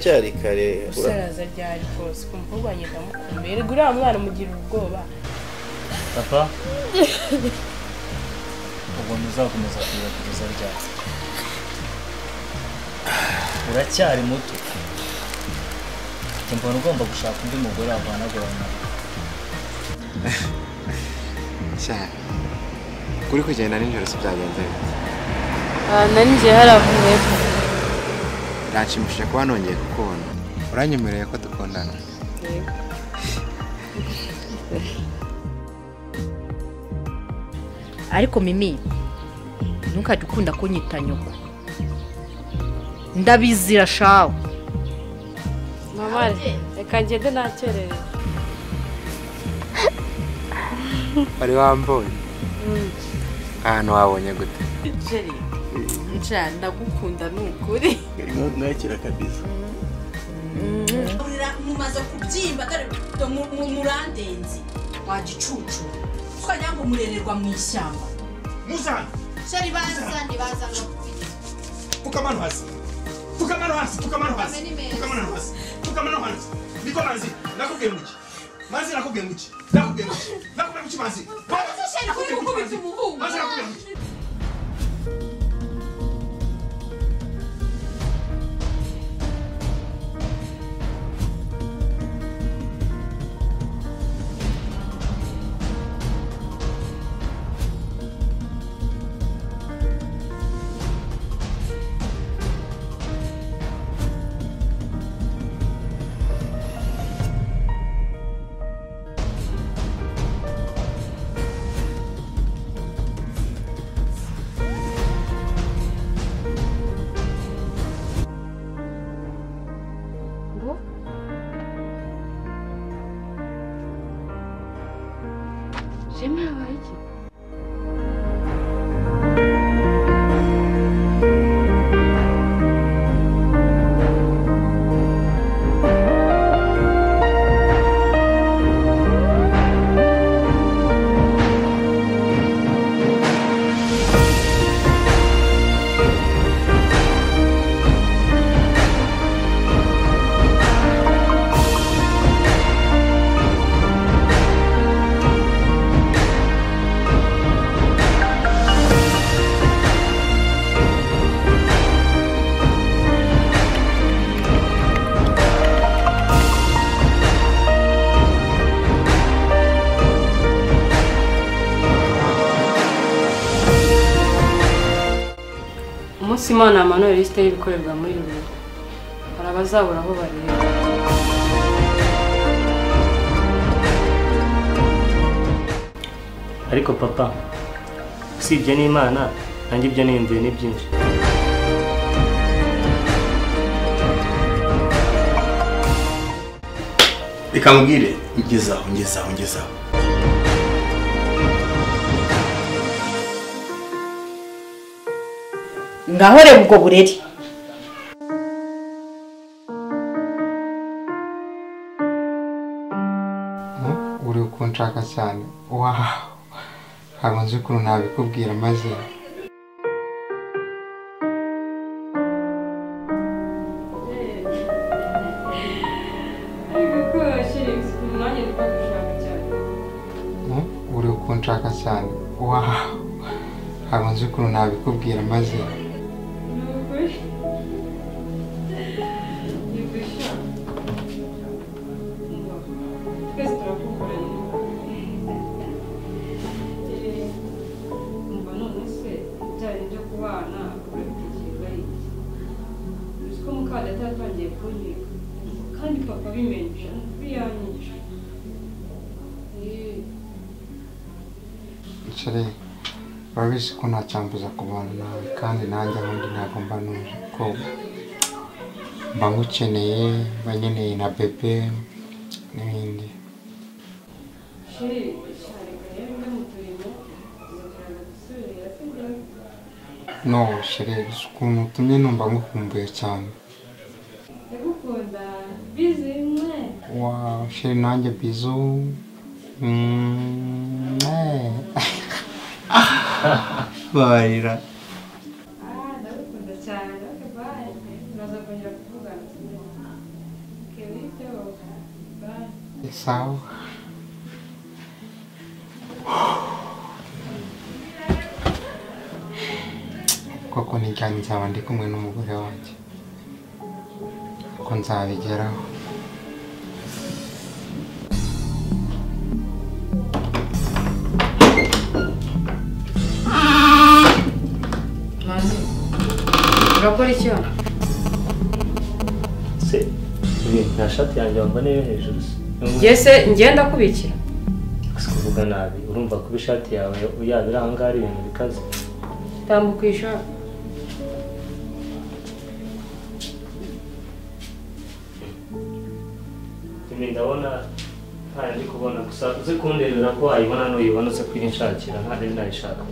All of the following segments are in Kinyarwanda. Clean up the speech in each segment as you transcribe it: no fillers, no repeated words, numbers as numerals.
Haracyari kare. Usaraza ryari rwose ku mukobwa wanjye ndamukumbuye. Erega uriya mwana umugira ubwoba. Papa, ubwo uzakomeza kurira kugeza ryari? Uracyari muto. Mbona ugomba gushaka undi mugore waguhanagura. Cyane. Kuri kugenda nijoro si byagenze bite? Nari ngiye haravuye. Biranshimishije kuba nongeye kukubona. Uranyemereye ko dukundana? Yego. Ariko Mimi, ntukajye ukunda kunyita nyoko. Ndabizira shawe. Mama, reka ngende nakerewe. Wari wambonye? Ahantu wabonye gute? Jerry, nja ndagukunda ni ukuri. Mwakira kabisa. Mumaze kubyimba dore murandenzi wa gicucu. Twagira ngo murererwa mu ishyamba. Muzana. Sheri bazane bazana. Pfukamano hasi. Pfukamano hasi, pfukamano hasi. Pfukamano hasi. Pfukamano hasi. Niko manzi, nakubwiye muki. Manzi nakubwiye muki. Nakubwiye muki. Nakubwiye muki manzi. Sheri kuri gukubita umuhungu. Manzi nakubwiye muki. Shema yabaye iki? Umunsi Imana yamanura lisite y'ibikorerwa muri uru rugo, hari abazabura aho bareba. Ariko papa, usibye n'Imana, nanjye ibyo niyumviye ni byinshi. Reka nkubwire, ngezaho, ngezaho, ngezaho. Ngaho reba ubwo burere. Uri kunshaka cyane. Wow. Ntabwo nzi ukuntu nabikubwira maze. Uri kunshaka cyane. Wow. Ntabwo nzi ukuntu nabikubwira maze. Kandi papa bimenye biyanyica. Chere, urabizi ko ntacyambuza kubana nawe kandi nanjye ahundi ntabwo mba nuje ko mba ngukeneye, mba nkeneye na bebe n'ibindi. Chere, reka rero mbe mu turimo tuzongera dusubire sibyo? No, chere, ukuntu utumye numva ngukumbuye cyane. Ndagukunda, bizi mwe. Wow, chere nanjye bizu. Babarira. Ndagukunda cyane. Okay, bye. Turaza kongera kuvugana. Sawa. Koko ni cyane nzaba ndi kumwe n'umugore wanjye. Ko nzabigeraho. Manzi, urakora iki hano? Se, nta shati yanjye wamboneye hejuru se. Njye se ngenda kubikira. Kuvuga nabi, urumva kuba ishati yawe yabira aha ngaha ari ibintu bikaze. Tambuka ishati. Ndabona ntayo ndi kubona gusa uze kundebera ko wayibona nuyibona uze kuyinshakira nta nayishaka.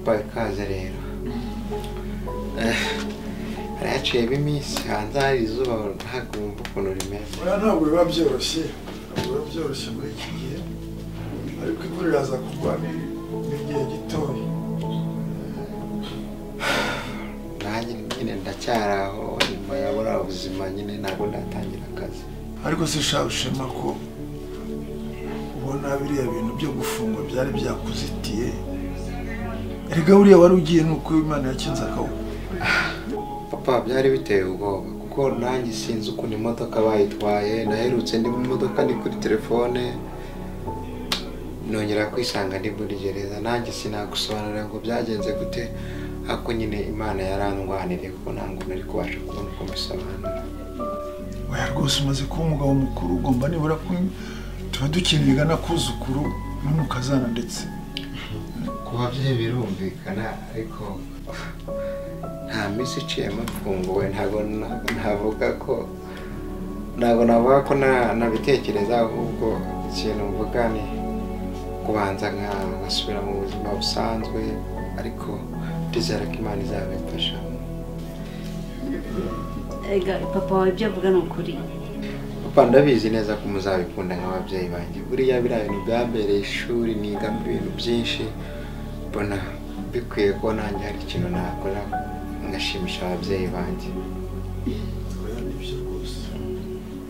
Papa ikaze rero. Hari haciyemo iminsi hanze hari izuba ntabwo wumva ukuntu rimeze. Oya ntabwo biba byoroshye, ntabwo biba byoroshye muri iki gihe, ariko imvura iraza kugwa ni igihe gitoya. Nanjye nyine ndacyari aho nyuma ya buriya buzima nyine ntabwo ndatangira akazi. Ariko se sha Shema ko ubona biriya bintu byo gufungwa byari byakuzitiye. Erega buriya wari ugiye nuko Imana yakinze akaboko. Papa byari biteye ubwoba kuko nanjye sinzi ukuntu imodoka bayitwaye, naherutse ndi mu modoka ni kuri telefone nongera kwisanga ndi muri gereza, nanjye sinagusobanurira ngo byagenze gute, ariko nyine Imana yarandwaniriye kuko ntabwo nari kubasha kubona uko mbisobanura. Oya rwose umaze kuba umugabo mukuru ugomba nibura ko tuba dukinira n'akuzukuru n'umukazana ndetse. Ku babyeyi birumvikana ariko nta minsi iciyemo mfunguwe, ntabwo navuga ko nabitekereza, ahubwo ikintu mvuga ni kubanza ngasubira mu buzima busanzwe, ariko ndizera ko Imana izabimfashamo. Ega papa wawe ibyo avuga ni ukuri. Papa ndabizi neza ko muzabikunda nk'ababyeyi banjye, buriya biriya bintu byambereye ishuri nigamo ibintu byinshi, mbona bikwiye ko nanjye hari ikintu nakora ngashimisha ababyeyi banjye.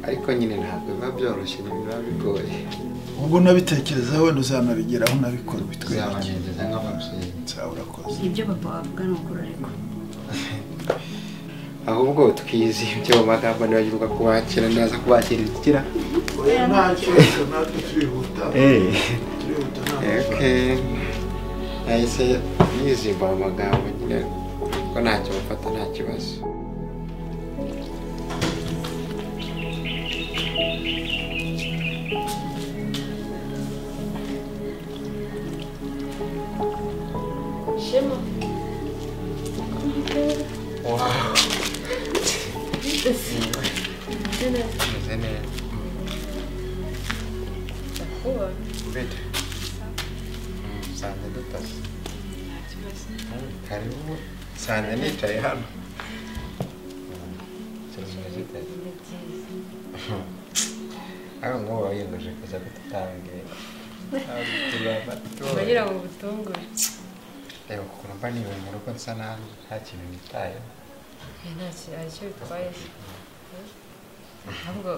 Ariko nyine ntabwo biba byoroshye, biba bigoye. Ubwo nabitekerezaho wenda uzanabigeraho nabikora bitwereke. Uzabanezeza nk'ababyeyi. Sawa urakoze. Ibyo papa wavuga ni ukuri ariko. Ahubwo twizibye mu magambo nibagirwa kubakira ndaza kubakira ikira. Oya nta kibazo natwe turihuta. Turihuta nta. Okay. Nahise nizimba mu magambo nyine ko ntacyo bafata nta kibazo. Shema. Wow. Meze neza. Bite. Nsanze dutase. Karibu. Nsanze nicaye hano. Aho ngo wayengeje kuza kututangira. Bagira ngo butungure. Reba ukuntu mba niwe mu rugo nsa nabi nta kintu nitayeho. Nta kintu bitwaye. Ahubwo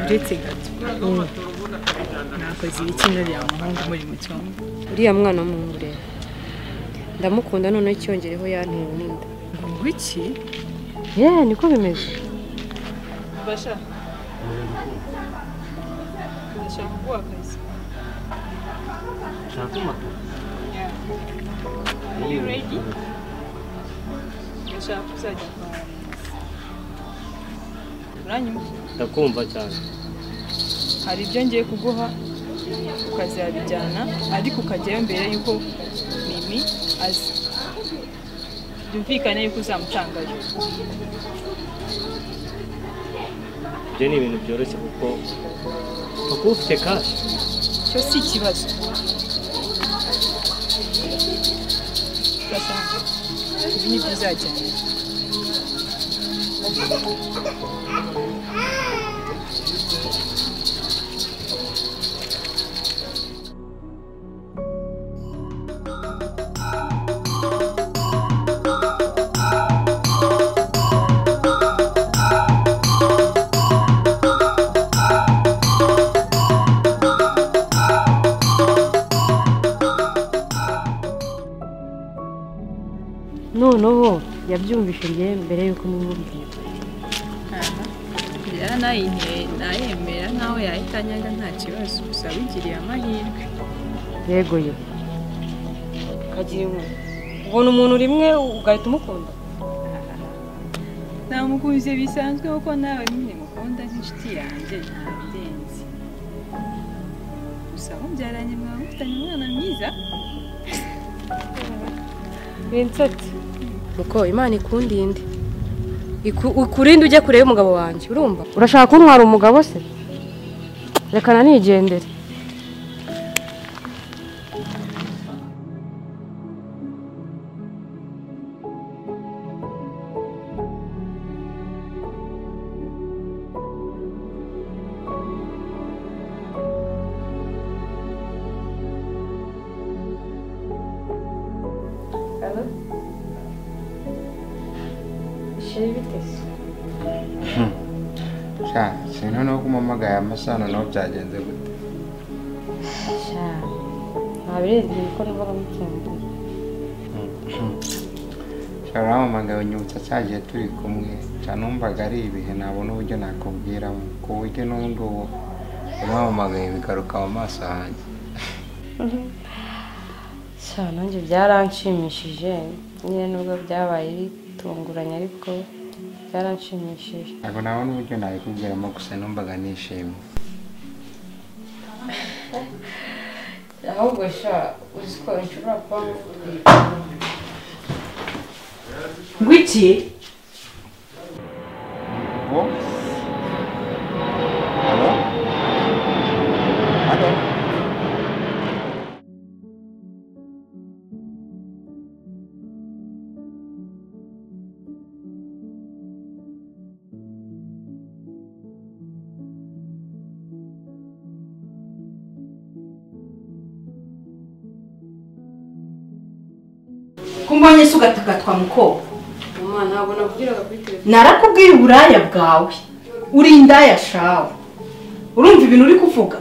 Uretse gato nakoze ibiki n'uriya muhungu muri mu cyumba. Uriya mwana w'umuhungu rero ndamukunda, noneho icyongereho yanteye n'inda. Ngo iki? Ye niko bimeze. Basha. Ndashaka kuguha akazi. Ushaka moto? Yeah. Are you ready? Ndashaka ko uzajya kwa Uranyumva? Ndakumva cyane. Hari ibyo ngiye kuguha ukazabijyana ariko ukajyayo mbere yuko Mimi aza. Byumvikane yuko uzamutangayo. Ibyo ni ibintu byoroshye kuko ufite cash. Cyo si ikibazo. Ibi ni byo uzajyana. Noneho yabyumvise njye mbere yuko mumubwira. Nayemera nkaho yahita anyaga nta kibazo, gusa wigiriye amahirwe. Yego yo. Kagira inkuru. Ubona umuntu rimwe ugahita umukunda? Namukunze bisanzwe kuko nawe nyine mukunda nk'inshuti yanjye nta birenze. Gusa mubyaranye mwaba mufitanye umwana mwiza. Vincent, muko Imana ikundinde. Ikurinde ujye kure y'umugabo wanjye, urumva? Urashaka kuntwara umugabo se? Reka nanigendere. Noneho kumamagaye amasaha noneho byagenze gute? Ntabirenze kuko numvaga mukumbuye. Urampamagaye unyibutsa cya gihe turi kumwe, numvaga ari ibihe nabona uburyo nakubwiramo, ku buryo n'ubundi ubu umpamagaye bigaruka mu maso yanjye. Nanjye byaranshimishije nyine nubwo byabaye bitunguranye ariko byaranshimishije. Ntabwo nabona uburyo nabikubwiramo gusa numvaga nishimye. Ahubwo sha uzi ko nshobora kuba ngwiki. Halo? Halo? Kumbonye se ugataka mukobwa. Mama ntabwo navugiraga kuri telefone. Narakubwiye uburaya bwawe. Uri indaya shawe. Urumva ibintu uri kuvuga?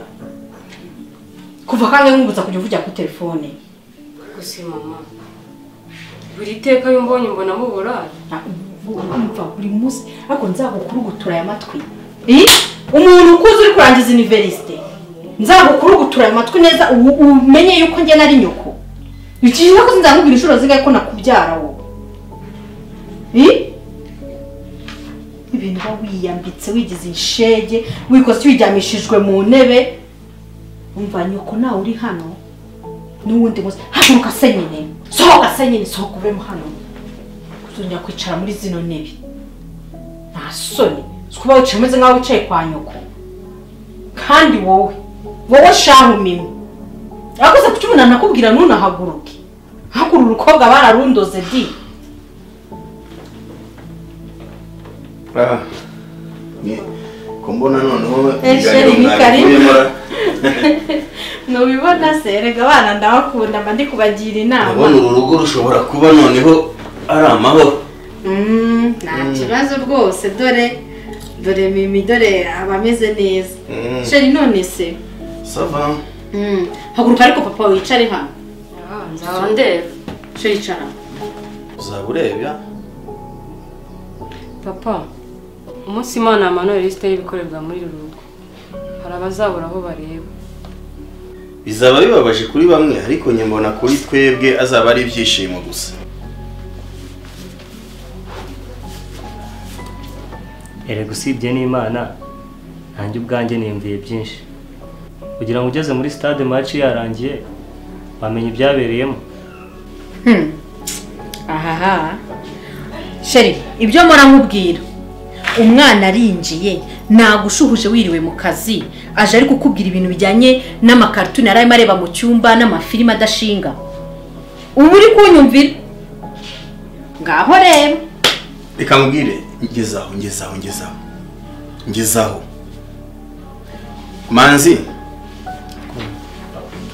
Kuva kange nkumbuza kujya uvugira kuri telefone. Gusa mama, buri teka iyo mbonye mbona muburaya. Urumva buri munsi ariko nzagukurugutura aya matwi. Umuntu ukuze uri kurangiza university. Nzagukurugutura aya matwi neza umenye yuko njye nari nyoko. Ikiza ko nzakubwira inshuro zingahe ko nakubyara wowe. Ibintu ba wiyambitse wigize inshege wikoze wijyamishijwe mu ntebe. Umva nyoko nawe uri hano n'uwundi munsi haguruka se nyine, sohoka se nyine, sohoka uvemo hano. Kuzongera kwicara muri zino ntebe nta soni, kuba wicaye umeze nkaho wicaye kwa nyoko. Kandi wowe shahu mimi akoze kuki umuntu nakubwira ntunahaguruke. Hakurura urukobwa bararundoze di. Ni kumbona noneho nubibona se erega abana ndabakunda mba ndi kubagira inama. Ndabona uru rugo rushobora kuba noneho ari amahoro. Nta kibazo rwose, dore dore Mimi dore abameze neza. Sheri none se sava. Haguruka ariko papa wicare hano. Nzaba ndeba. Sheri icara. Uzaba urebya? Papa, umunsi Imana amanuye liste y'ibikorerwa muri uru rugo, hari abazabura aho bareba. Bizaba bibabaje kuri bamwe, ariko njye mbona kuri twebwe azaba ari ibyishimo gusa. Erega usibye n'Imana, nanjye ubwanjye niyumviye byinshi. Kugira ngo ugeze muri stade match yarangiye, wamenye ibyabereyemo. Ahaha. Sheri, ibyo mpora nkubwira. Umwana arinjiye, nagushuhuje wiriwe mu kazi, aje ari kukubwira ibintu bijyanye n'amakartuni arimo areba mu cyumba n'amafilime adashinga. Ubu uri kunyumvira? Ngaho reba. Reka nkubwire, ngezaho. Ngezaho. Manzi,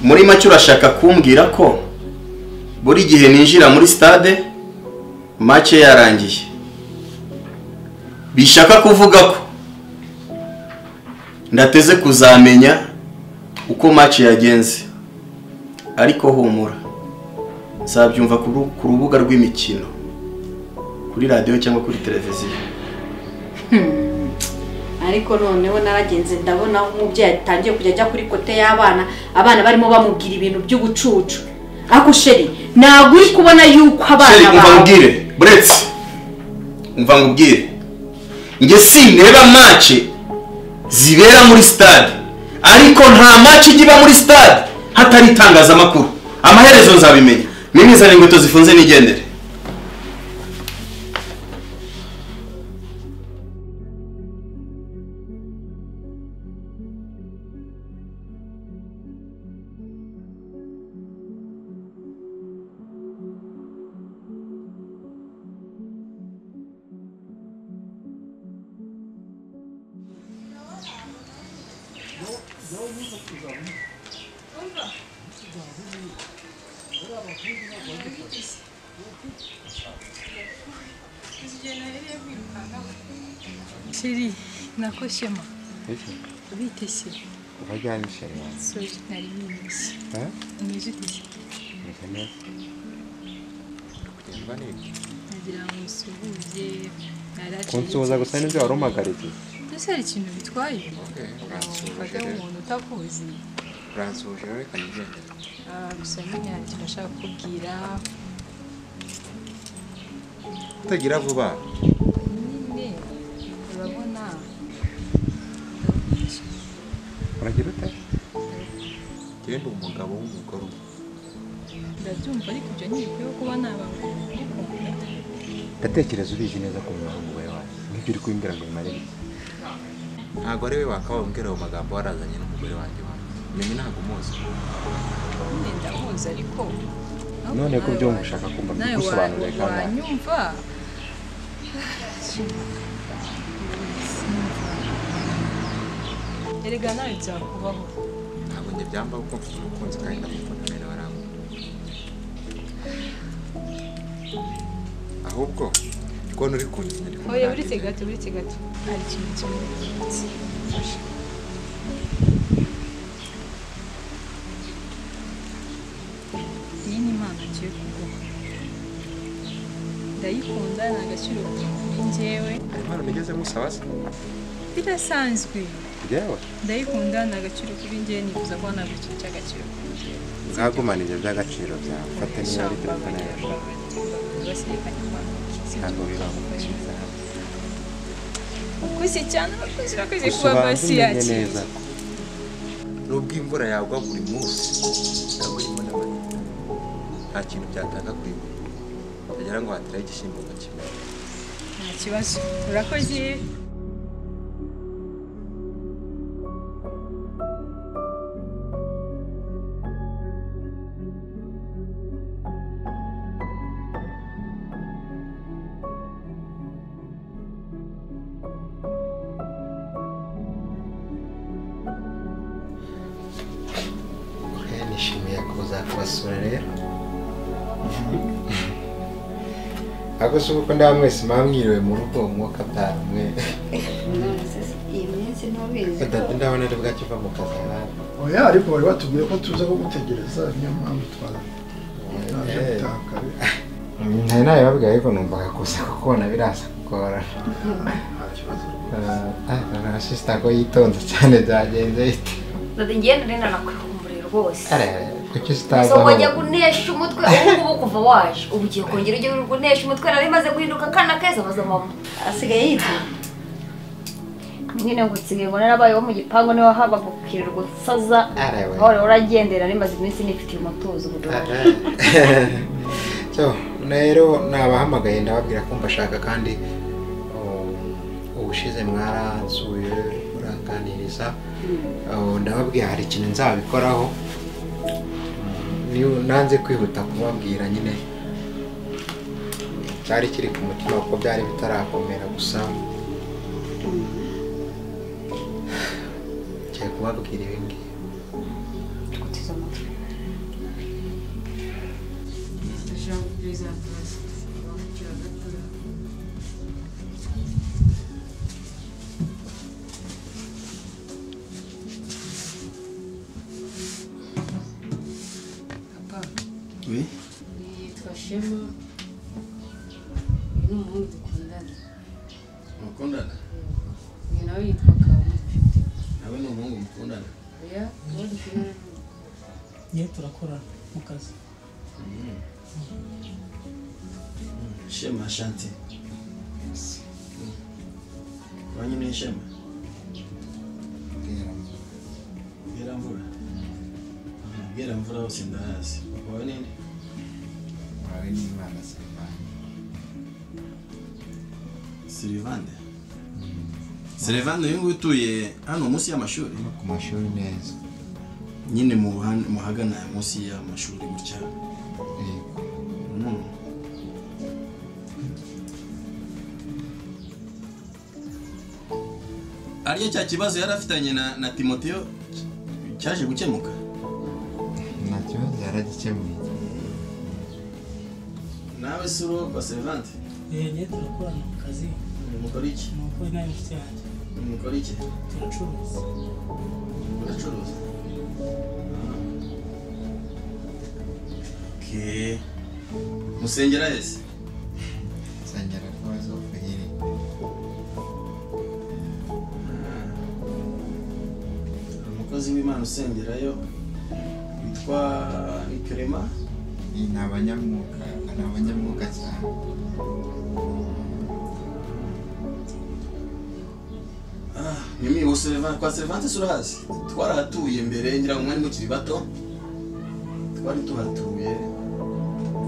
muri make urashaka kumbwira ko buri gihe ninjira muri stade match yarangiye? Bishaka kuvuga ko ndateze kuzamenya uko match yagenze, ariko humura nzabyumva ku rubuga rw'imikino, kuri radio cyangwa kuri televiziyo. Ariko noneho naragenze ndabona umubyeyi atangiye kujya ajya kuri kote y'abana, abana barimo bamubwira ibintu by'ubucucu. Ako sheri, ntabwo uri kubona yuko abana bawe. Umva buretse, umva nkubwire, njye sindeba match zibera muri stade, ariko nta match iba muri stade hatari itangazamakuru. Amaherezo nzabimenya. Mimizane inkweto zifunze nigendere. Sheri, nako Shema. Bite se? Urajyana Sheri wanjye. Sorry, nari nibeshye. Umeze ute se? Meze neza. Kugenda neza. Nagira ngo nsuhuze. Kunsuhuza gusa nibyo wari umpagarikiye. Ese hari ikintu bitwaye? Okay, uransuhuje rero. Umuntu utakuzi. Uransuhuje rero reka nigendere. Gusa nyine hari ikintu nashaka kukubwira. Utagira vuba. Nyine urabona. Uragira ute? Genda umugabo w'umugore umwe. Ndabyumva ariko ibyo ntibikwiye kuba nabangukunda. Ndatekereza ubizi neza ko umugore wawe nk'ibyo uri kumbwira ngo bimare iki? Ntabwo ari we wakaba umbwira ayo magambo warazanye n'umugore wanjye wanjye. Nyuma ntabwo umuzi. Nyine ndamuzi ariko none ko byumva ushaka kumva mbigusobanurire kandi wanyumva. Erega nawe byakubaho. Ntabwo njye byambaho kuko mfite umukunzi kandi ndamukunda nawe arankunda. Ahubwo ndikubona uri kuntinya ndi Oya buretse gato buretse gato. Hari ikintu kimwe. Iyi ni impano ngiye kuguha. Ndayikunda ni agaciro kuri njyewe. Impano nigeze musaba se? Birasanzwe. Njyewe? Ndayikunda ni agaciro kuri njyewe nifuza kuba nagura ikintu cy'agaciro kuri njyewe. Nzagumana ibyo by'agaciro byawe. Fata niba ari telefone yawe. Ntabwo bibaho. Urakoze cyane urakoze urakoze kuba basi yakiriye. Nubwo imvura yagwa buri munsi ikagwa irimo n'amanita, nta kintu byatanga kuri we. Ndagira ngo hatiraho igishyimbo ngo kimere. Nta kibazo. Urakoze. Nishimiye kuza kubasura rero. Ariko si uko ndaba mwese mwamwiriwe mu rugo umwuka byaramwe. Iyi minsi ntubizi. Dada ndabona ari bwakiva mu kazi nabi. Oya ariko bari batubwiye ko tuza kugutegereza niyo mpamvu twaje gutaha kare. Ntari nabibabwiye ariko numvaga kuza kukubona biraza kugorana. Nta sister ko yitonze cyane byagenze bite? Dade ngenda rena nakwihumurira rwose. Kuki sitaza? So wajya kunesha umutwe ubu ngubu kuva waje. Ubu ugiye kongera ujye kunesha umutwe nari maze guhinduka kana keza baza mama. Asigaye yitwa. Nyine ngo nsigaye ngo narabayeho mu gipangu niho haba gukirirwa gusaza. Aho uragendera nari maze iminsi nifitiye umutuzo ubu. So rero nabahamagaye ndababwira ko mbashaka kandi ubushize mwaransuye muranganiriza ndababwira hari ikintu nzabikoraho nanze kwihuta kubabwira nyine cyari kiri ku mutima kuko byari bitarakomera gusa ngiye kubabwira ibi ngibi. Oui. Yitwa Shema. Uyu ni umuhungu dukundana. Mukundana? Uyu nawe yitwa Kamunshuti. Nawe ni umuhungu mukundana? Oya, uwo dukundana. Ye turakorana mu kazi. Shema Shanti. Wanyu ni Shema? Bweramvura. Bweramvura hose ndahazi. Papa wawe ninde? Wawe ni Imana Silivande. Silivande? Silivande uyu nguyu utuye hano munsi y'amashuri? Ku mashuri neza. Nyine muhagana munsi y'amashuri gutya. Yego. Ariyo cya kibazo yari afitanye na Timoteo cyaje gukemuka? Nta kibazo yaragikemuye. Nawe si uro kwa Servante? Njye turakorana mu kazi. Mukora iki? Nuko nawe inshuti yanjye. Mukora iki? Turacuruza. Muracuruza? Okay. Musengera hese? Nsengera Voice of Healing. Umukozi w'Imana usengerayo witwa Nikerema? Ni abanyamwuka, ni abanyamwuka cyane. Mimi kwa Servante urahazi? Twarahatuye mbere ngira ngo mwari mukiri bato. Twari tuhatuye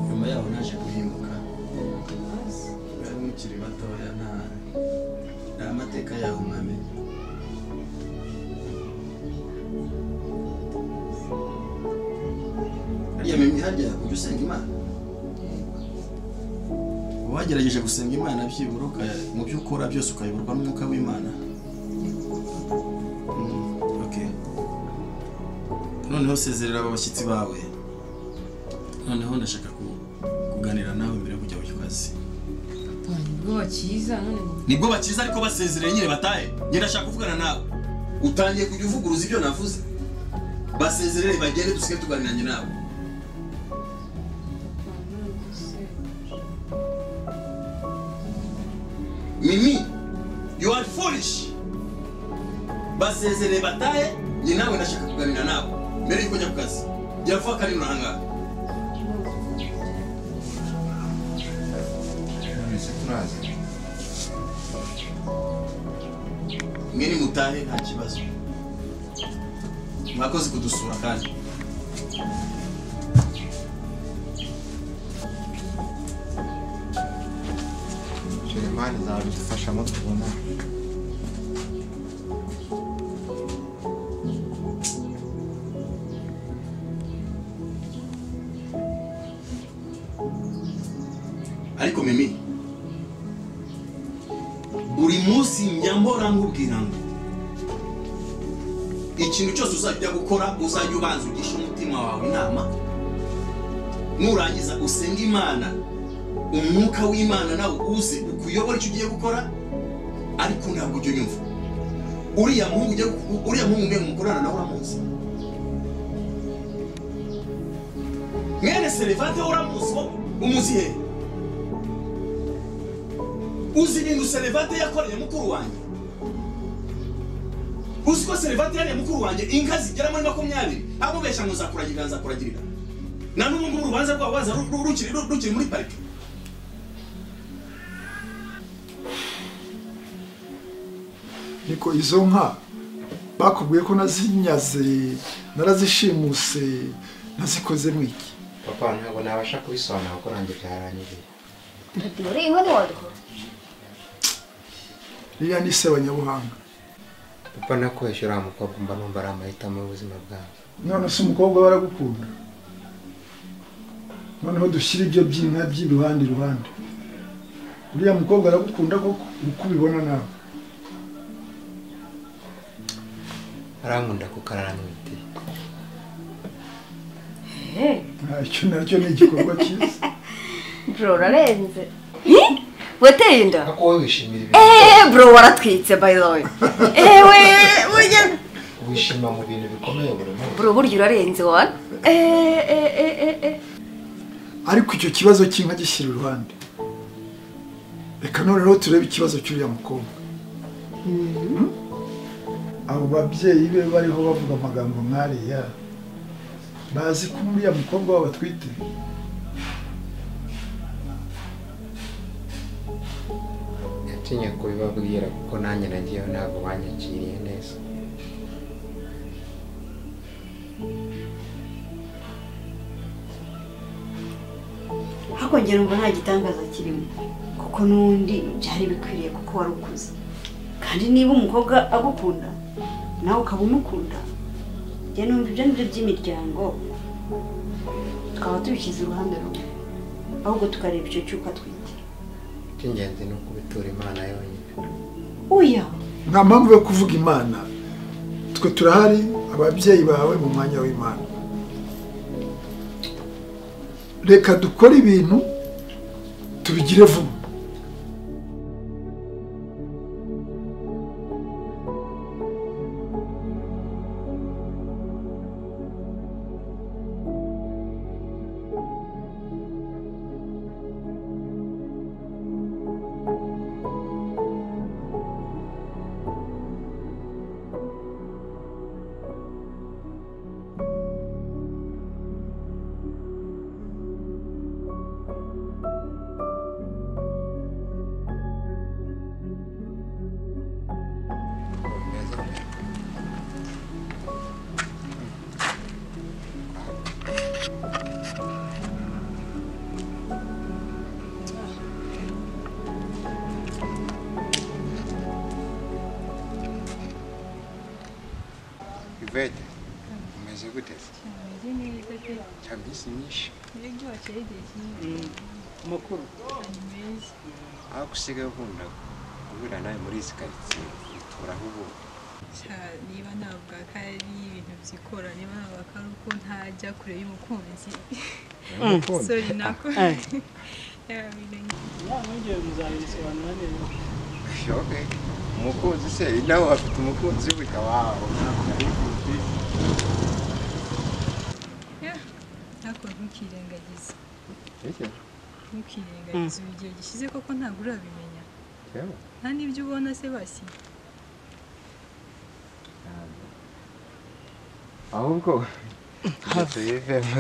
nyuma yaho naje guhinduka. Mwari mukiri batoya nta mateka yaho mwamenye. Harya mimi harya ujya usenga Imana? Wagerageje gusenga Imana byibura mu byo ukora byose ukayoborwa n'umwuka w'Imana? Okay. Noneho sezerera aba bashyitsi bawe. Noneho ndashaka kuganira nawe mbere yo kujya mu kazi. Papa, nibwo bakiza none ngo. Nibwo bakiza ariko basezereye nyine batahe. Njye ndashaka kuvugana nawe. Utangiye kujya uvuguruza ibyo navuze. Basezerere bagende dusike tuganira njye nawe. Mimi, you are foolish. Basezerere batahe, njye nawe ndashaka kuganira nawe mbere yuko njya ku kazi. Jya vuba kandi urahangara. None se turazi? Mwe ni mutahe nta kibazo. Mwakoze kudusura kandi. Imana izabidufashamo tubona. Ariko Mimi, buri munsi njya mbora nkubwira ngo ikintu cyose uzajya gukora uzajya ubanza ugisha umutima wawe inama, nurangiza usenga Imana, umwuka w'Imana nawe uze ukuyobora icyo ugiye gukora. Ariko ntabwo ujya unyumva. Uriya muhungu mwe mukorana nawe uramuzi? Mwene Servante uramuzi wowe? Umuzi he? Uzi ibintu Serivate yakoreye mukuru wanjye? Uzi ko Serivate yariye mukuru wanjye inka zigera muri 20 amubesha ngo nzakuragirira nzakuragirira. Na n'ubu ngubu urubanza rwabo baza rukiri muri parike. Niko izo nka bakubwiye ko nazinyaze narazishimuse nazikozemo iki? Papa ntabwo nabasha kubisobanura kuko nanjye byaranyiriye. Uri inka ntiwadukora. Ririya ni se abanyabuhanga. Papa nakoresha uriya mukobwa mba numva ari amahitamo y'ubuzima bwanjye. None se umukobwa we aragukunda? Noneho dushyire ibyo by'inka by'iruhande iruhande. Uriya mukobwa aragukunda koko uko ubibona nawe? Arankunda kuko arantwite. Icyo nacyo ni igikorwa cyiza. Bro urarenze. Wateye inda? Ako wowe wishimira ibintu. Bro waratwitse by the way. Ewe burya wishima mu bintu bikomeye buri munsi. Bro burya urarenze wa. Ariko icyo kibazo cy'inka gishyira iruhande. Reka noneho turebe ikibazo cy'uriya mukobwa. Abo babyeyi be bariho bavuga amagambo nk'ariya bazi ko uriya mukobwa wabo atwite. Natinye kubibabwira kuko nanjye nagiyeho ntabwo banyakiriye neza. Hakongera umva nta gitangaza kirimo kuko n'undi byari bikwiriye kuko wari ukuze. Kandi niba umukobwa agukunda nawe ukaba umukunda, njye numva ibyo nibyo by'imiryango tukaba tubishyize uruhande rumwe ahubwo tukareba icyo cy'uko atwite. Icy'ingenzi ni ukubitura Imana yonyine. Oya, nta mpamvu yo kuvuga Imana, twe turahari ababyeyi bawe mu mwanya w'Imana. Reka dukore ibintu tubigire vuba. Ivete, umeze gute? Meze neza pe. Cyabisi nyinshi. Nibyo wakeye igihe kinini. Makuru. Ni meza. Aho gusigaye ukunda guhura nawe muri izi karitsiye uturaho ubu. Niba navuga ko ari ibintu byikora, niba navuga ko ari uko ntajya kure y'umukunzi. Sorry nako. Ngiye muzabisobanura neza. Okay. Umukunzi se nawe afite umukunzi wita wawe. Ntabwo ntukirengagize. Ntukirengagize igihe gishize koko ntabwo urabimenya. Nta n'ibyo ubona se basi. Ahubwo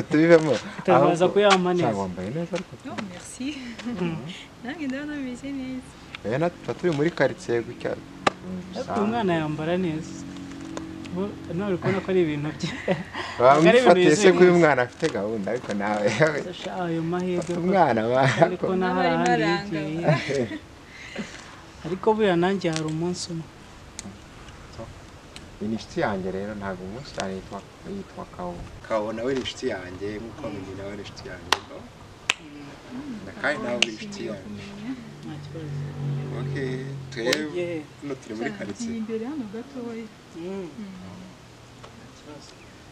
tubivemo tutabaza kuyampa neza. Wambaye neza ariko. No merci. Nanjye ndabona bimeze neza. Oya natwe turi muri quartier gutya. Umwana yambara neza. Nawe uri kubona ko ari ibintu bye. Bamufatiye se ko uyu mwana afite gahunda ariko nawe. Ayo mahirwe. Umwana ariko n'ahandi yigiye. Ariko buriya nanjye hari umunsi umwe. Ni inshuti yanjye rero ntabwo umunsi cyane yitwa Kawo. Kawo nawe ni inshuti yanjye nk'uko Mimi nawe ni inshuti yanjye. Kandi nawe uri inshuti yanjye. Nta kibazo. Okay, twebwe hano turi muri quartier. Imbere hano gatoya.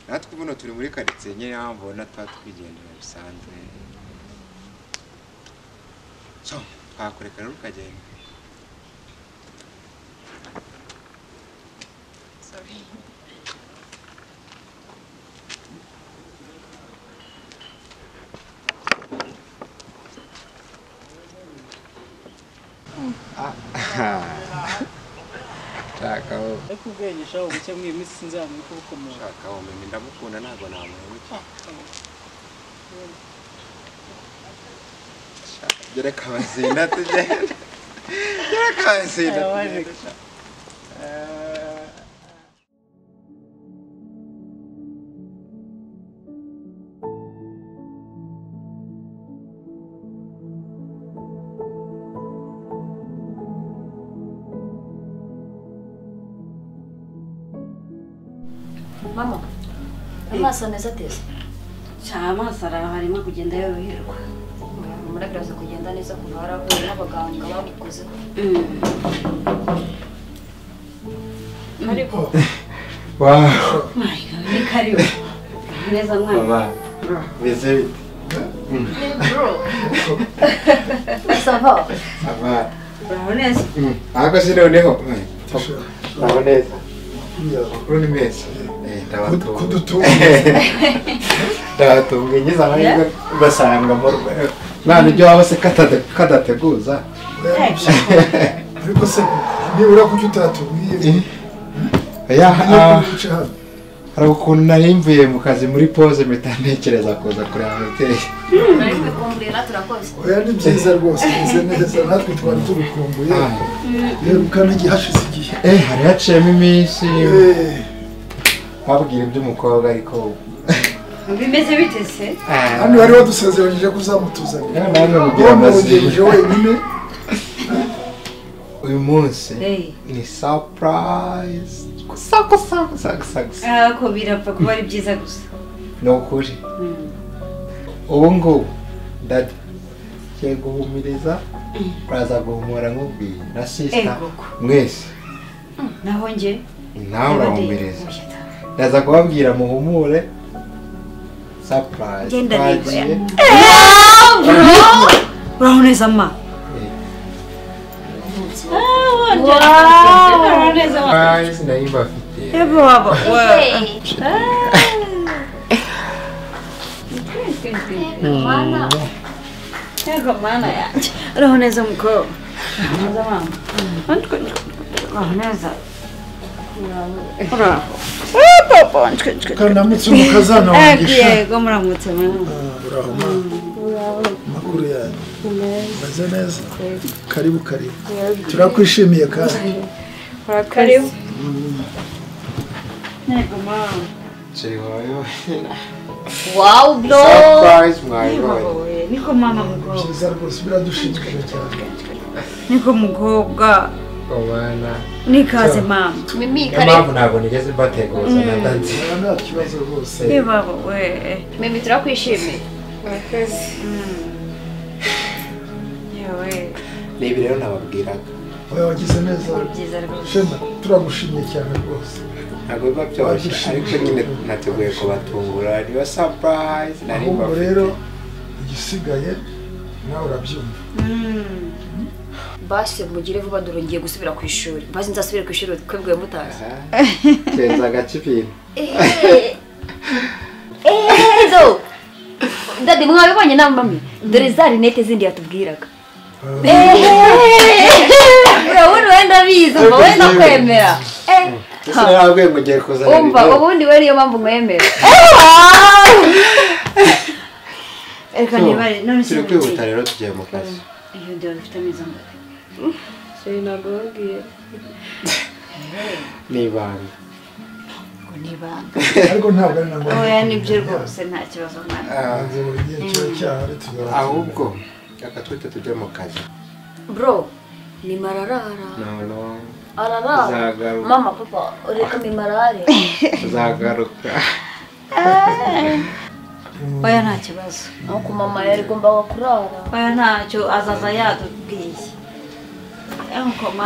Natwe buno turi muri quartier nyine mpamvu ubona tuba twigendera bisanzwe. So, twakureka rero ukagenda. Sorry. Shaka wowe. Ariko ubwenge shaho buke muri iyi minsi sinzamenya uko bukomeye. Shaka wowe mimi ndamukunda ntabwo namuhemukiye. Gereka abazinda tugende. Gereka abazinda tugende. Mama, amaso ameze ateze? Amaso arimo kugenda yoroherwa. Muragaragaza kugenda neza kuva harahuye n'abaganga bamukozeho. Ariko wow. My God, ni karibu. Neza mwana. Baba. Beze bite? Bro. Ça va? Ça va. Uraho neza? Ahubwo se noneho. Uraho neza. Amakuru ni meza. Ndabatunga ngize amahirwe basanga mu rugo. Mwana ibyo waba se kadateguza. Ariko se nibura kuki utatubwiye? Hari ukuntu nari mvuye mu kazi muri pause mpita ntekereza kuza kureba ababyeyi. Nari kubikumbuye natwe urakoze. Oya ni byiza rwose, meze neza natwe twari tubikumbuye. Rero igihe hashize igihe. Hari haciyemo iminsi. Babwira iby'umukobwa ariko bimeze bite se? Hano wari wadusezeranyije ko uzamutuzanira. Namwe mugira amazina wenyine. Uyu munsi ni surprise. Gusa gusa gusa gusa gusa. Ako birapfa kuba ari byiza gusa. Ni ukuri. Ubu ngubu dadi ngiye guhumiriza uraza guhumura nkubwiye na sister mwese. Naho njye nawe urahumiriza. Ndaza kubabwira muhumure. Surprise. Genda niba. Uraho neza ma. Surprise nari mbafite. Yego baba. Yego mana yanjye. Uraho neza mukobwa. Neza mama. Uraho neza. Uraho. Papa, kanamutse umukazana wanjye. Yego muramutse mama. Uraho mama. Makuru yanyu. Meze neza. Karibu karibu. Turakwishimiye kandi. Karibu. Yego mama. Wow bro. Surprise mwabibonye. Niko mama mukobwa. Byiza rwose biradushimishije cyane. Niko mukobwa. Obana. Nikaze mama. Mimi kare. Mpamvu ntabwo nigeze mbateguza na dadi. Nta kibazo rwose. Eh baba we. Mimi turakwishimiye. Murakoze. Yewe. Nibi rero nababwiraga. Oya wagize neza. Shema turagushimiye cyane rwose. Ntabwo biba byoroshye ariko nyine nateguye kubatungura niyo surprise nari mbafite. Rero igisigaye nawe urabyumva. Basi mugire vuba dore ngiye gusubira ku ishuri. Basi nzasubire ku ishuri twebwe mutazi. Keza gace ibintu. Do. Dadi mwabibonye na mami. Dore za rinete zindi yatubwiraga. Urabona wenda bizi umva wenda kwemera. Ese nabwiye ngo ngiye kuzana. Umva ubundi we niyo mpamvu mwemera. Eka nibare none turi kwihuta rero tugiye mu kazi. Iyo ndeba bifite amezi angahe? Sheri ntabwo babwiye. Ni ibanga. Ngo ni ibanga. Ariko ntabwo ari na ngombwa. Oya nibyo rwose nta kibazo mwana. Ahubwo reka twite tujye mu kazi. Bro, ni mararara. No. Ararara. Mama papa, reka mimarare. Uzagaruka. Oya nta kibazo. Nuko mama yari gomba kurara. Oya ntacyo azaza yadubwiye.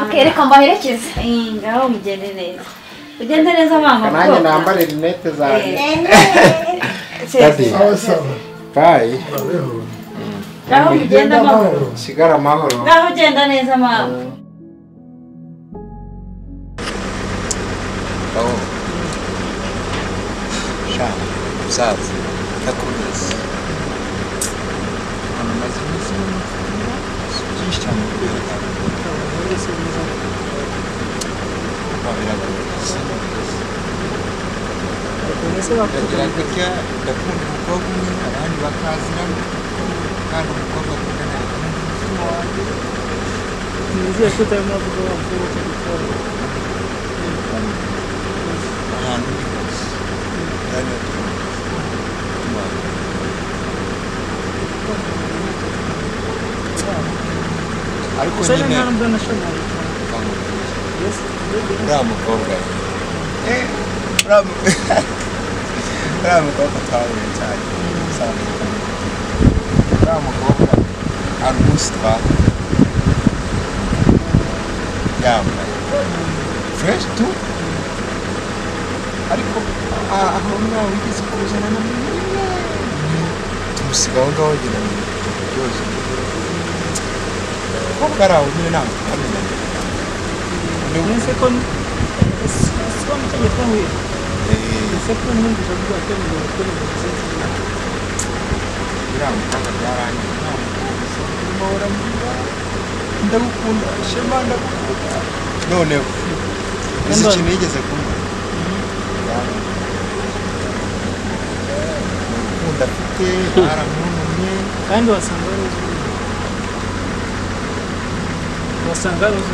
Okay, reka mbaherekeze. Ngaho mugende neza. Ugende neza mama. Nanjye nambare rinete zanjye. Daddy. Sawa sawa. Bye. Ngaho mugende amahoro. Sigara amahoro. Ngaho ugenda neza mama. Oh. Sha, musaza. Ndakubizi. Amaze iminsi byinshi cyane kubera Ndagira gutya ndakunda umukobwa umwe abandi bakaziramo kandi umukobwa akundana akunda umutima wanjye. Nizeye ko utarimo uravuga wa mukobwa utagukunda. Ahantu ndi hose kandi umutima wanjye. Ariko nyine uriya mukobwa uriya mukobwa twahuye cyane uriya mukobwa hari umunsi twahuye yambaye fresh tu ariko aho ngaho wigeze kuzana na tumusiga aho ngaho agenda mu byose umukobwa ari aho nyine ntabwo twamenyanye. Nese ko si wa mucyo twahuye ese ko numvise avuga ko mu gukora uriya mukobwa byarangiye nta mukobwa ndagukunda Shema ndagukunda noneho uzi ikintu yigeze kumbwira urukundo afite baramuntumye kandi wasanga ari uzi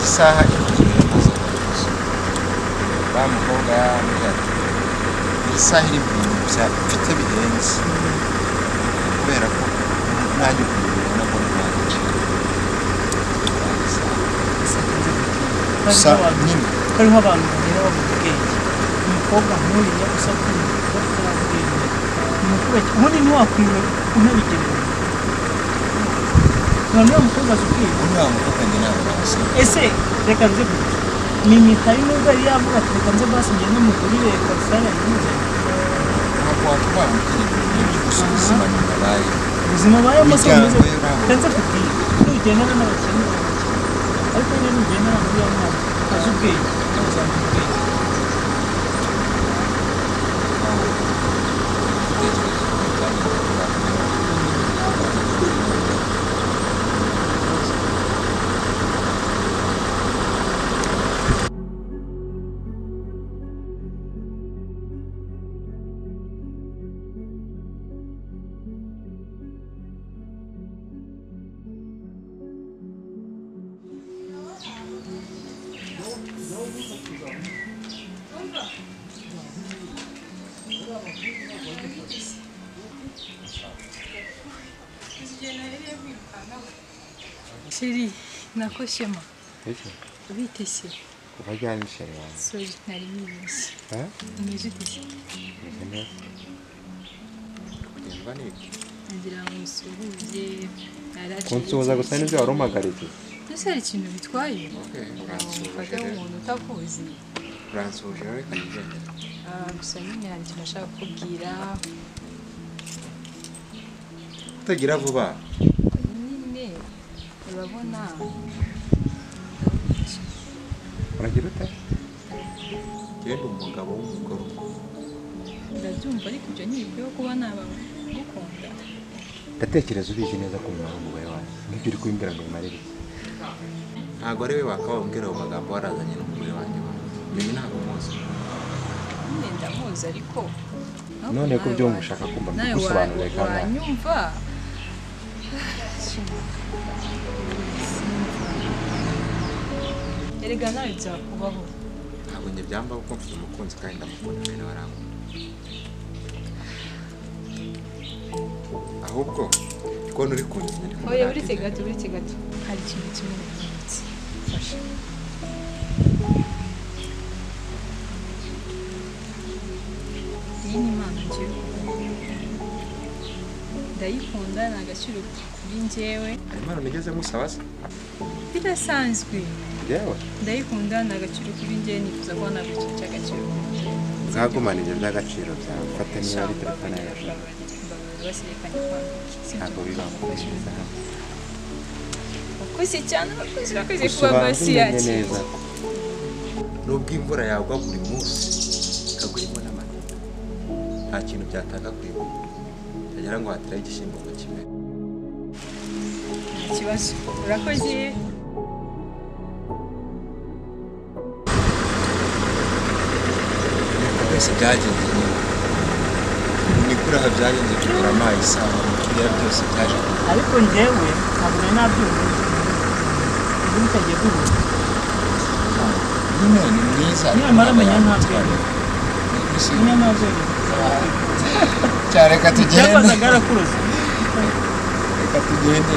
isaha igihe maze kuzuza wa mukobwa yambwira ati iyi saha iri mu bintu mfite bihenze kubera ko nanjye ubibona ko nta gaciro gusa nyine hariho abantu bagera bavuga ubwenge umukobwa nk'uriya usa nk'umukobwa utarabwenge ubundi ntiwakwiwe unabigenewe none uriya mukobwa azi ubwenge uriya mukobwa njye ntabwo namusiga ese reka nze gusa mimi hari nubwo yari yavuga ati reka nze basi ngende mugurire kabisare yimuzanye ntabwo watwara umukiriya ibintu gusa ubuzima nyuma abaye ubuzima abayemo se bumeze reka nze kubwira nugendana n'abakene ariko nyine nugendana n'uriya mwana azi ubwenge uzamenya ubwenge. Chérie, nako Shema. Bite se? Kuva ryari chérie wanjye? Sorry, nari nibeshye. Umeze ute se? Meze neza. Kugendwa n'iki? Ngira ngo nsuhuze. Kunsuhuza gusa nibyo wari umpagaritse? Ese hari ikintu bitwaye? Uransuhuje rero. Umuntu utakuzi. Uransuhuje rero reka nigendere. Gusa nyine hari ikintu nashaka kukubwira. Utagira vuba. Nyine urabona. Uragira ute? Genda umugabo w'umugore umwe. Ndabyumva ariko ibyo ntibikwiye kuba naba ngukunda. Ndatekereza ubizi neza ko umwana w'umugore wanjye. Nk'ibyo uri kubimbwira ngo bimarire iki? Ntabwo ari we wakaba umbwira ayo magambo warazanye n'umugore wanjye. Mimi ntabwo muzi. Nyine ndamuzi ariko. None ko byumva ushaka kumva mbigusobanurire kandi. Wanyumva. Erega nawe byakubaho. Ntabwo njye byambaho kuko mfite umukunzi kandi ndamukunda kandi nawe arankunda. Ahubwo kubona uri kunjye ndi kumwe. Oya uretse gato uretse gato. Hari ikintu kimwe nibutse. Fasha. Iyi ni impano ngiye kuguha. Ndayikunda ni agaciro kuri njyewe. Hari impano nigeze musaba se? Birasanzwe. Yewe. Ndayikunda ni agaciro kuri njyewe nifuza kuba ntabwo ikintu cy'agaciro kuri njyewe. Nzagumana ibyo by'agaciro byawe mfate niba ari telefone yawe. Ntabwo bibaho. Wakoze cyane wakoze wakoze kuba basi yakira. Nubwo imvura yagwa buri munsi ikagwa irimo n'amahindu nta kintu byatanga kuri bo utagira ngo hatiraho igishyimbo ngo kimere. Nta kibazo urakoze. Wese byagenze nyine. Ni kuri aha byagenze kugera amayi isaha biriya byose byaje. Ariko njyewe ntabwo nari nabyumva. Ubu bitagiye guhura. Nyine ni mwiza. Nyamara amenya nta bwenge. Nyamara bwenge. Cyareka tugende. Cyakozaga arakuruza. Reka tugende.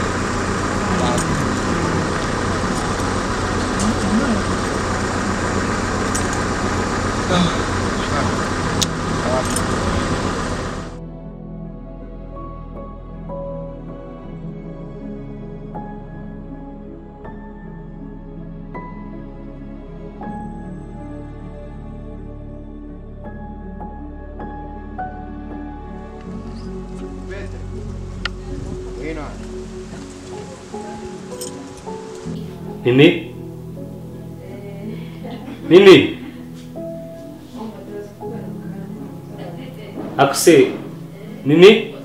Mimi? Mimi? Akuse Mimi?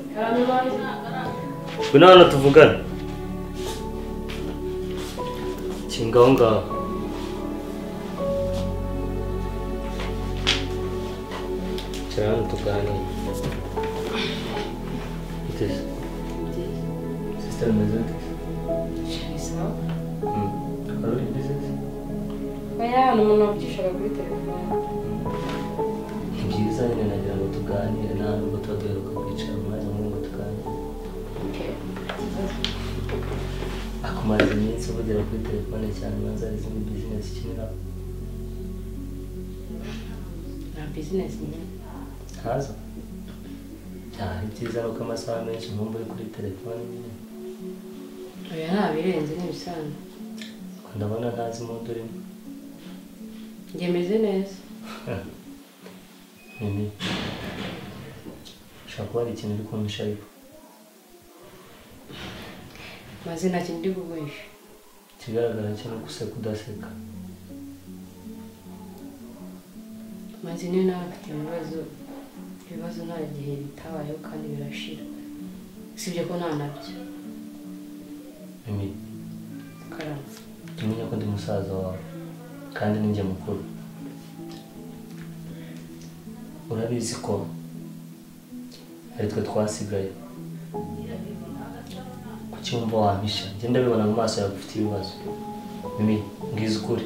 Ngwino hano tuvugane. Kinga aho ngaho. Icara hano tuganire. Bite se? Sister bimeze bite? Wari uri busy se? Oya, ni umuntu wavugishaga kuri telefone. Ni byiza nyine nagira ngo tuganire nta nubwo tuba duheruka kwicara umwanya munini ngo tuganire. Akumaze iminsi uvugira kuri telefone cyane maze hari izindi bizinesi ukinira. Nta bizinesi nyine. Ntazo? Byaba byiza nuko amasaha menshi nkumva uri kuri telefone nyine. Oya nta birenze ni ibisanzwe. Ndabona ntazi impundu urimo. Njye meze neza. Mimi, ushobora kuba hari ikintu uri kumpisha ariko. Maze nta kintu ndi kuguhisha. Ikigaragara cyo ni uguseka udaseka. Maze niyo nawe mfite ibibazo, ibibazo nta gihe bitabayeho kandi birashira. Usibye ko nta nabyo. Mimi, Karame. Jya umenya ko ndi musaza wawe kandi ni njye mukuru. Urabizi ko ari twe twasigaye. Kuki wumva wampisha? Njye ndabibona mu maso yawe ufite ibibazo. Mimi, mbwiza ukuri.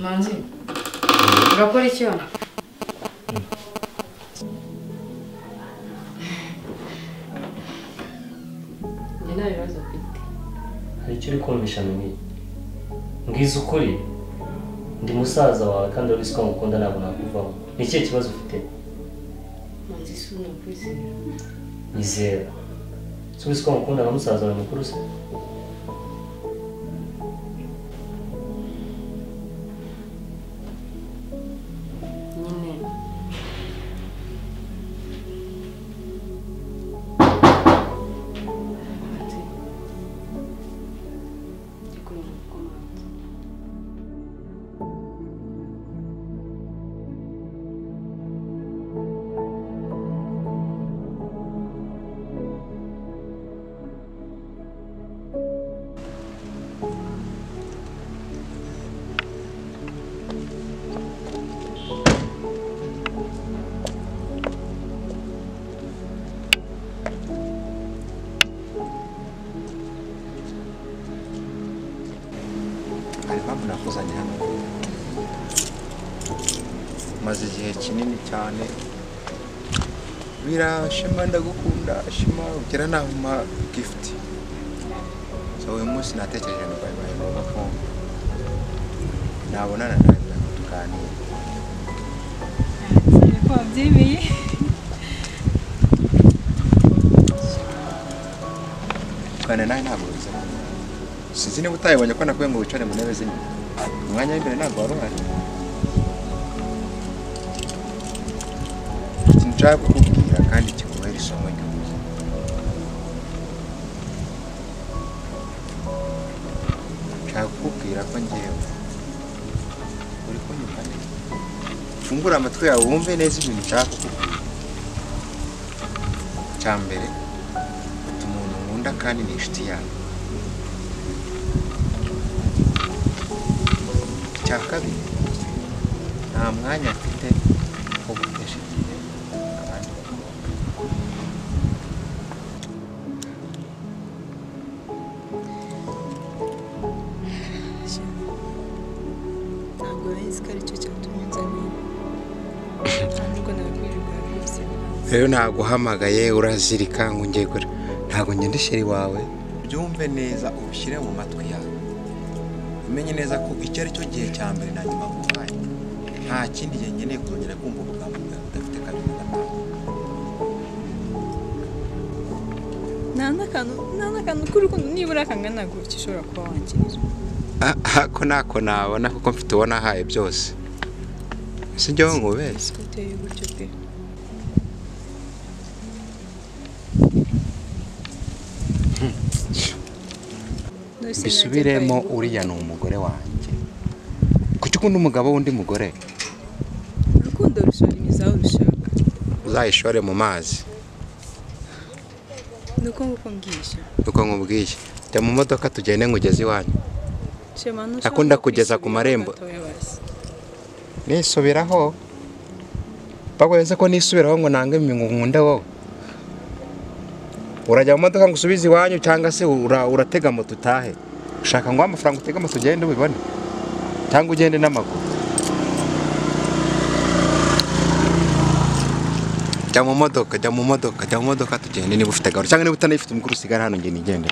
Manzi, urakora iki hano? Njye nta bibazo mfite. Hari icyo uri kumpisha Mimi. Mbwiza ukuri. Ndi musaza wawe kandi urabizi ko ngukunda ntabwo nakuvamo. Ni ikihe kibazo ufite? Manzi si unakwizera. Nyizera. Si ubizi ko ngukunda nka musaza wawe mukuru se? Nyine. Manzi. Ndi kumva kumanza. Hari impamvu nakuzanye hano. Maze igihe kinini cyane bira Shema ndagukunda Shema ugera naho umpa gift. So uyu munsi natekereje ngo bibaye ngombwa ko nabonana nawe kugira ngo tuganire. Ko wabyemeye. Kuganira nawe ntabwo biza. Sinzi niba utayibonye ko nakubwiye ngo wicare mu ntebe z'inyuma. Umwanya w'imbere ntabwo wari uhari. Ikintu nshaka kukubwira kandi kikubera isomo ry'ubuzima. Nshaka kukubwira ko njyewe uri kunyumva neza. Fungura amatwi yawe wumve neza ibintu nshaka kukubwira. Icya mbere, umuntu nkunda kandi ni inshuti yawe. Icya kabiri, nta mwanya mfite wo gutesha igihe abandi bakobwa. Ntabwo nari nzi ko aricyo cyatumye nzana. Ntabwo nakwirirwa rwose. Rero naguhamagaye urazirika ngo ngiye kure. Ntabwo ngenda isheri wawe. Byumve neza ubishyire mu matwi yawe. Umenye neza ko icyo ari cyo gihe cya mbere na nyuma nguhaye. Nta kindi gihe nkeneye kuzongera kumva ubugambo bwawe budafite kabiri na gatanu. Nta n'akantu k'urukundo nibura kangana gutya ushobora kuba wangirira. Ako ntako nabona kuko mfite uwo nahaye byose. Ese njyewe nkubeshye? Uteye gutyo pe. Bisubiremo, uriya ni umugore wanjye. Kuki ukunda umugabo w'undi mugore? Urukundo rushora imizi aho rushaka. Uzayishore mu mazi. Nuko nguko mbwisha. Nuko nkubwiye. Jya mu modoka tugende nkugeze iwanyu. Akunda kugeza ku marembo. Nisubiraho. Bagweze ko nisubiraho ngo nange nkunde wowe. Urajya mu modoka ngo usubize iwanyu cyangwa se uratega moto utahe. Ushaka ngo amafaranga utega moto ugende ubibone cyangwa ugende n'amaguru. Jya mu modoka, jya mu modoka, jya mu modoka tugende niba ufite gahunda cyangwa niba utanayifite umukuru usigara hano nge nigende.